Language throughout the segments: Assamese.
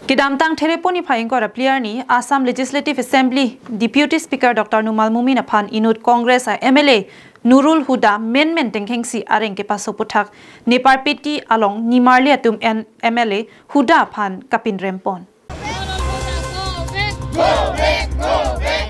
Kidamtang Thereponi Phayingkor player ni Assam Legislative Assembly Deputy Speaker Dr. Numal Mumin aphan inut Congress MLA Nurul Huda men men tengkhengsi areng ke paso puthak Nepal Peti along Nimarli atum MLA Huda phan kapin rempon.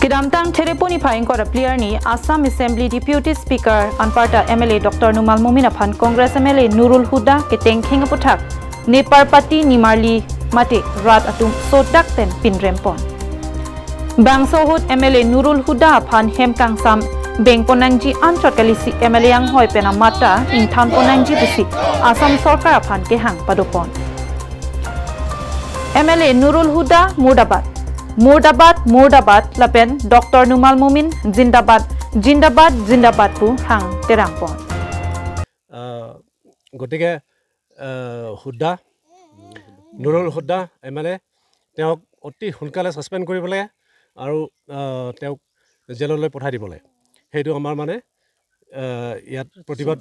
Kidamtang Thereponi Phayingkor player ni Assam Assembly Deputy Speaker Anparta MLA Dr. Numal Mumin aphan Congress MLA Nurul Huda ke tengkheng puthak Nepal Pati Nimarli mate rat atum sotak ten pinrempon. Bangsohut MLA Nurul Huda phan hemkang sam bengponangji anchot kalisi MLA yang hoi pena mata ingthan ponangji busi Assam Sarkar phan kehang padopon. MLA Nurul Huda Murdabad Murdabad Murdabad lapen Dr. Numal Mumin Zindabad Zindabad Zindabad pu hang terangpon. Gotike Huda Nurul Huda MLA তেওঁক অতি সোনকালে সাসপেন্ড কৰিব লাগে আৰু তেওঁক জেললৈ পঠাই দিব লাগে। সেইটো আমাৰ মানে ইয়াত প্ৰতিবাদ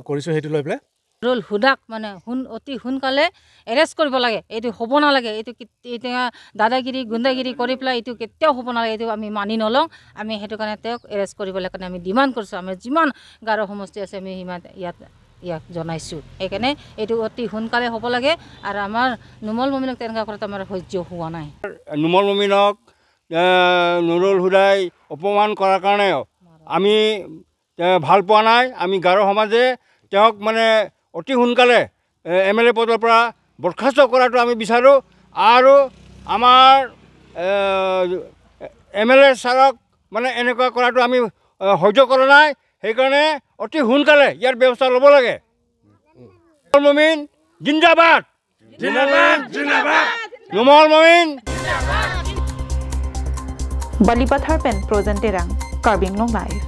কৰিছো সেইটো লৈ পেলাই নুৰুল হুদাক মানে অতি সোনকালে এৰেষ্ট কৰিব লাগে। এইটো হ'ব নালাগে, এইটো এতিয়া দাদাগিৰি গুণ্ডাগিৰি কৰি পেলাই এইটো কেতিয়াও হ'ব নালাগে, এইটো আমি মানি নলওঁ। আমি সেইটো কাৰণে তেওঁক এৰেষ্ট কৰিবলৈ কাৰণে আমি ডিমাণ্ড কৰিছোঁ। আমি যিমান গাৰো সমষ্টি আছে আমি সিমান ইয়াত ইয়াক জনাইছোঁ। সেইকাৰণে এইটো অতি সোনকালে হ'ব লাগে আৰু আমাৰ নুমল মমিনক তেনেকুৱা কৰাটো আমাৰ সহ্য হোৱা নাই। নুমল মমিনক নুৰুল হুদাই অপমান কৰাৰ কাৰণে আমি ভাল পোৱা নাই। আমি গাৰো সমাজে তেওঁক মানে অতি সোনকালে এম এল এ পদৰ পৰা বৰ্খাস্ত কৰাটো আমি বিচাৰোঁ আৰু আমাৰ এম এল এ ছাৰক মানে এনেকুৱা কৰাটো আমি সহ্য কৰা নাই। সেইকাৰণে অতি সোনকালে ইয়াৰ ব্যৱস্থা ল'ব লাগে। নুমল মমিন জিন্দাবাদ, জিন্দাবাদ, জিন্দাবাদ, নুমল মমিন। বালিপাথাৰ পেন প্ৰজেণ্ট তেৰাং, কাৰ্বিং লং লাইভ।